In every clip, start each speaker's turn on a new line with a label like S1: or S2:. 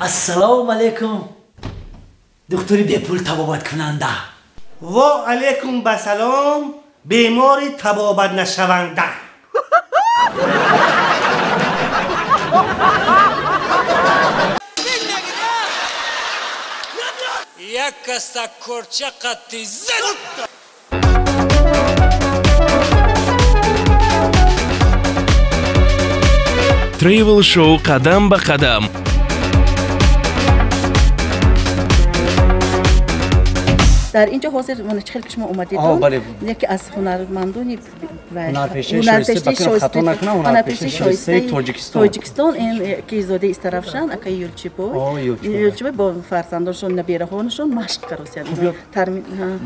S1: Ассалому алайкум, духтури бепул табобаткунанда.
S2: Ва алайкум басалом, бемори табобат нашаванда.
S3: Як каса корча қатти зад.
S4: Travel Show қадам ба қадам.
S5: Дар инҷо ҳозир мана чӣ хел ки шумо омадед, яке аз ҳунармандони
S6: ҳунарпешаи шоистаи Тоҷикистон
S5: ин ки зодаи Истаравшан, акаи Юлчибой. Юлчибой бо фарзандоншон, набираҳонашон машқ каросиянд.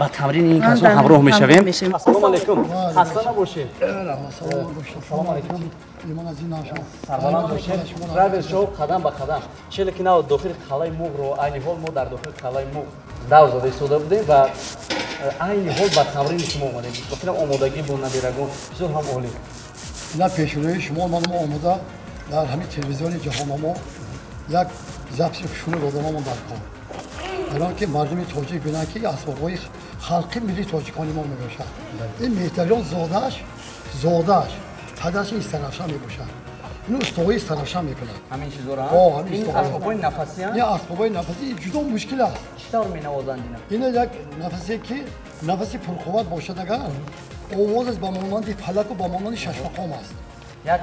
S6: Ба тамрини ин касон ҳамроҳ мешавем. Ассалому алайкум. Хаста набошед. Ассалому алайкум. Сарбаланд бошед. Travel Show қадам ба қадам. Челе ки нав дохили қалъаи Муғро, айни ҳол мо дар дохили қалъаи Муғ дав зада истода будем ва айни ҳол ба тамрини шумо омадем. Ба фикрам омодагӣ бо набирагон бисёр ҳам олӣ.
S7: Ина пешрӯи шумо ман мо омода дар ҳамин телевизиони ҷаҳоннамо як записи хушунро додамон дар кор. Дар он ки мардуми тоҷик бинанд, ки асбобҳои халқи миллии тоҷикони мо мебошад. Ин меҳтариён зодааш падараш Истаравшан мебошад. Ин устоҳои Истаравшан мекунад.
S6: Ҳамин чизҳоро? Ин асбобҳои нафасиянд?
S7: Ин асбобҳои нафасӣ ҷудо мушкил аст.
S6: Чӣ тавр менавозанд ина?
S7: Ина як нафасе ки нафаси пурқувват бошад, агар овозаш ба монанди фалаку ба монанди шашмақом аст.
S6: Як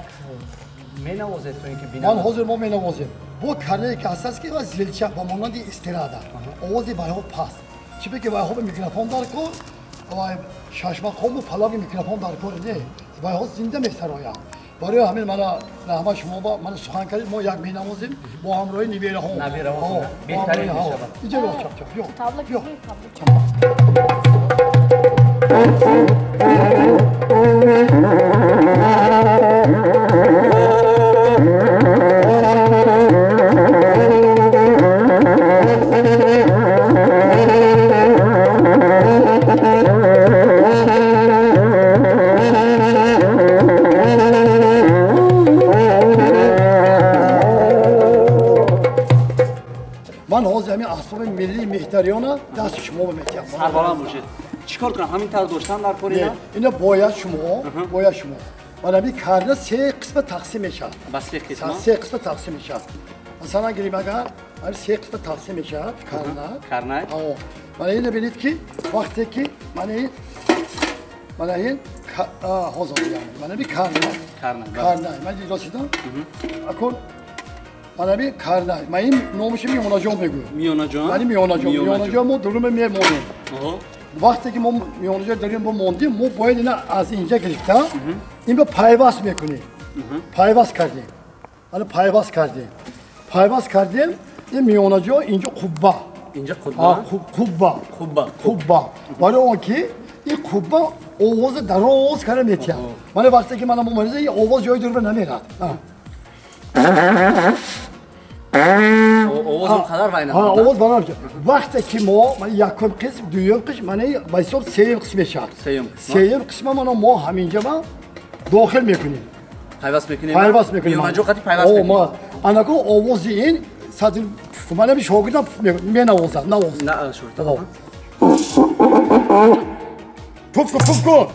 S6: менавозед то ин ки бинам?
S7: Ман ҳозир мо менавозем. Бо карнае ки ҳаст ки зилча ба монанди эстрада. Овози вайҳо паст. Чӣ ки вайҳо микрофон дар кор, ва шашмақому фалаки микрофон дар кор не. Вайҳо зинда месароянд. Барои ҳамин мана раҳмат шумо ба мана сухан кардед, мо як менавозем бо ҳамроҳи набираҳо.
S6: Набираҳо беҳтарин мешавад.
S7: Инҷо биё, чап чап, биё. Биё. Ман ҳозир ҳамин асбоби миллии меҳтариёна дасти шумо метиҳам.
S6: Сарбаланд бошед. Чӣ кор кунам? Ҳамин тавр доштан дар кор ина?
S7: Ина бояд шумо. Мана ҳамин карна се қисма тақсим мешавад.
S6: Ба се қисма?
S7: Се қисма тақсим мешавад. Масалан гирем агар, ҳамин се қисма тақсим мешавад карна.
S6: Карна?
S7: Мана ина бинед ки вақте ки мана ин ҳозир мана ин карна.
S6: Карна.
S7: Карна. Ман дидосидам. Акун мана ин карна. Ман ин номашро миёнаҷон мегӯям.
S6: Миёнаҷон?
S7: Ман миёнаҷон. Миёнаҷон мо дурума мемонем. Вақте ки мо миёнаҷон дорем бо мондем, мо бояд ина аз инҷа гирифта, ин ба пайваст мекунем. Пайваст кардем. Ана пайваст кардем. Пайваст кардем, ин миёнаҷон инҷо қубба.
S6: Инҷо қубба?
S7: Қубба.
S6: Қубба.
S7: Қубба. Барои он ки ин қубба овози дароз карда метиҳад. Мана вақте ки мана мо мариза, ин овоз ҷои дуруба намерад.
S6: Овоз он қадар вайна.
S7: Овоз баланд мешавад. Вақте ки мо якум қисм, дуюм қисм, мана ба ҳисоб сеюм қисм мешавад. Сеюм қисма мана мо ҳаминҷа ма дохил мекунем.
S6: Пайваст мекунем?
S7: Пайваст мекунем.
S6: Миёнаҷо қати пайваст мекунем.
S7: Анаку овози ин садр мана шогирдам менавозад, навозад.
S6: На, шогирдам.
S7: Пуф пуф кун.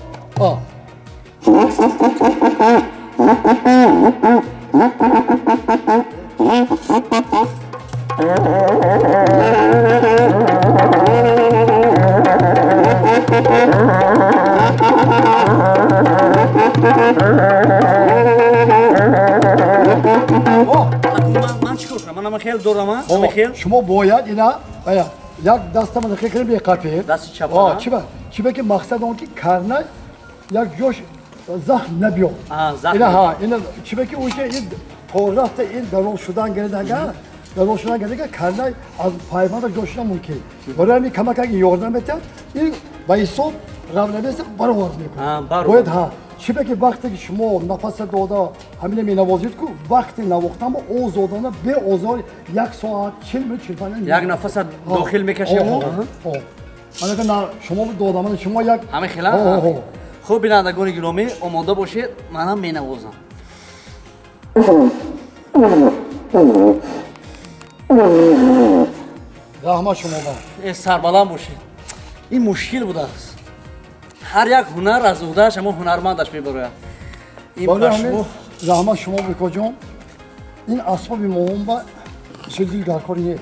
S6: Ман чӣ кор кунам? Ман ама хел дорам, ама хел?
S7: Шумо бояд ина як даста мана хел кунем беқапед.
S6: Дасти чапа.
S7: Чиба? Чиба ки мақсад он ки карна як ҷош захм набиёд.
S6: Захм.
S7: Ина ҳа, ина чиба ки уҷа ин то рафта ин дарон шудан гирад агар, дарон шудан гирад агар карна аз пайванда ҷо шудан мумкин. Барои ҳамин камак аг ёрдам метиҳад, ин ба ҳисоб равнавеса баровард мекунад. Бояд ҳа, чиба ки вақте ки шумо нафаса дода ҳамина менавозед ку, вақти навохтан озодона беозор як соат 40 минут 45 минут
S6: як нафаса дохил мекашед.
S7: Ана шумо додам, шумо як
S6: ҳамин хела? Хуб, бинандагони гиромӣ, омода бошед, манам менавозам.
S7: Раҳмат шумо ба.
S6: Сарбаланд бошед. Ин мушкил будааст. Ҳар як ҳунар аз уҳдааш ҳамон ҳунармандаш мебарояд. Ин ба шумо
S7: раҳмат шумо бекоҷон. Ин асбоби моҳон ба шиддил дар кор не.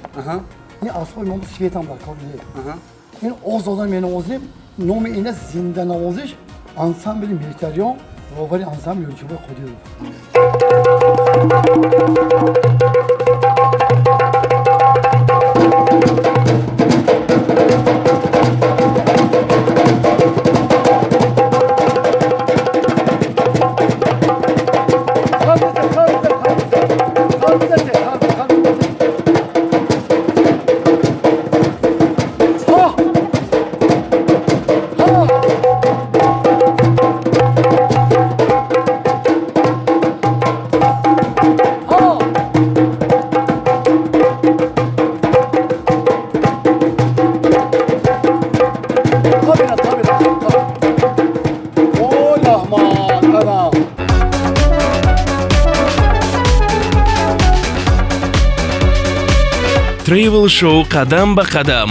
S7: Ин асбоби моҳон светам дар кор не. Ин озода менавозем, номи ин аст зинданавозиш ансамбли Меҳтариён, роҳбари ансамбл Ёлчибой Қодиров.
S4: Travel Show қадам ба қадам.